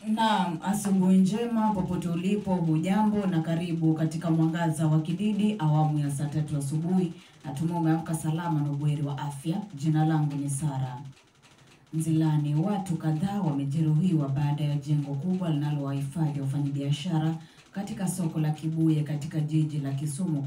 Naam, asubuhi njema popote ulipo, hujambo na karibu katika Mwangaza wa Kididi awamu ya saa 3 asubuhi. Natumai umeamka salama na buheri wa afya. Jina langu ni Sara Nzilani. Watu kadhaa wamejeruhiwa baada ya jengo kubwa linalowahifadhi wafanyabiashara katika soko la Kibuye katika jiji la Kisumu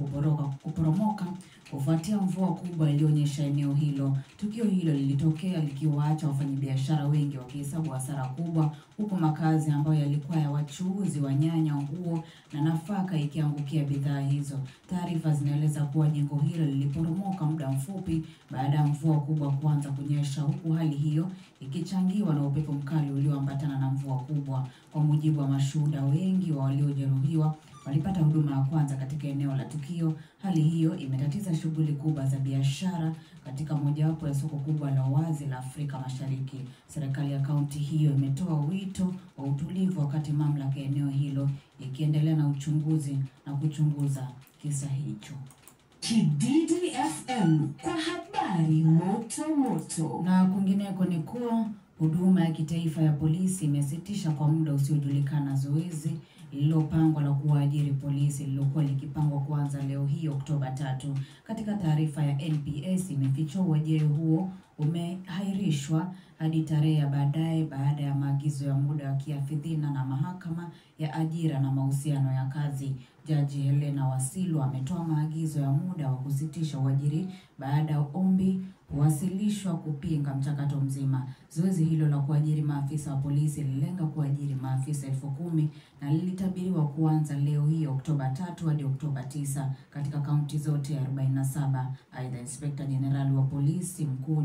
kuporomoka kufuatia mvua kubwa iliyonyesha eneo hilo. Tukio hilo lilitokea likiwaacha wafanyabiashara wengi wakihesabu hasara kubwa, huku makazi ambayo yalikuwa ya wachuuzi wa nyanya, nguo na nafaka ikiangukia bidhaa hizo. Taarifa zinaeleza kuwa jengo hilo liliporomoka muda mfupi baada ya mvua kubwa kuanza kunyesha, huku hali hiyo ikichangiwa na upepo mkali ulioambatana na mvua kubwa. Kwa mujibu wa mashuhuda, wengi wa waliojeruhiwa walipata huduma ya kwanza katika eneo la tukio. Hali hiyo imetatiza shughuli kubwa za biashara katika mojawapo ya soko kubwa la wazi la Afrika Mashariki. Serikali ya kaunti hiyo imetoa wito wa utulivu wakati mamlaka eneo hilo ikiendelea na uchunguzi na kuchunguza kisa hicho. Kididi FM kwa habari moto moto. Na kwingineko ni kuwa huduma ya kitaifa ya polisi imesitisha kwa muda usiojulikana zoezi lililopangwa la kuwaajiri polisi lililokuwa likipangwa kuanza leo hii Oktoba 3. Katika taarifa ya NPS imefichua uajiri huo umehairishwa hadi tarehe ya baadaye baada ya maagizo ya muda wa kiafidhina na mahakama ya ajira na mahusiano ya kazi. Jaji Helena Wasilu ametoa maagizo ya muda wa kusitisha uajiri baada ya ombi kuwasilishwa kupinga mchakato mzima. Zoezi hilo la kuajiri maafisa wa polisi lililenga kuajiri maafisa 10,000 na lilitabiriwa kuanza leo hii Oktoba 3 hadi Oktoba 9 katika kaunti zote 47. Aidha, Inspekta Jenerali wa Polisi Mkuu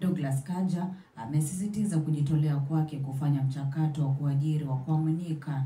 Douglas Kaja amesisitiza kujitolea kwake kufanya mchakato wa kuajiri wa kuaminika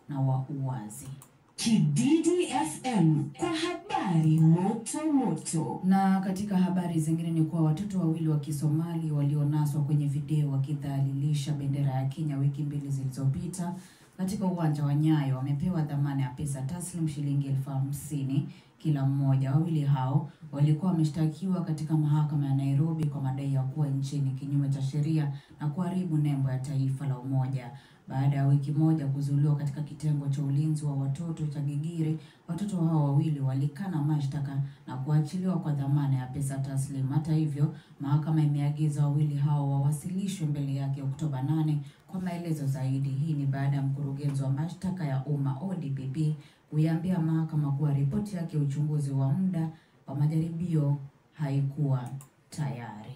na wa uwazi. Kididi FM kwa habari moto moto. Na katika habari zingine ni kuwa watoto wawili wa Kisomali walionaswa kwenye video wakidhalilisha bendera ya Kenya wiki mbili zilizopita katika uwanja wa Nyayo wamepewa dhamana ya pesa taslim shilingi 50,000 kila mmoja. Wawili hao walikuwa wameshtakiwa katika mahakama ya Nairobi kwa madai ya kuwa nchini kinyume cha sheria na kuharibu nembo ya taifa la umoja. Baada ya wiki moja kuzuiliwa katika kitengo cha ulinzi wa watoto cha Gigiri, watoto hao wawili walikana mashtaka na kuachiliwa kwa dhamana ya pesa taslim. Hata hivyo, mahakama imeagiza wawili hao wawasilishwe mbele yake Oktoba 8 kwa maelezo zaidi. Hii ni baada ya mkurugenzi wa mashtaka ya umma ODPP kuiambia mahakama kuwa ripoti yake uchunguzi wa muda wa majaribio haikuwa tayari.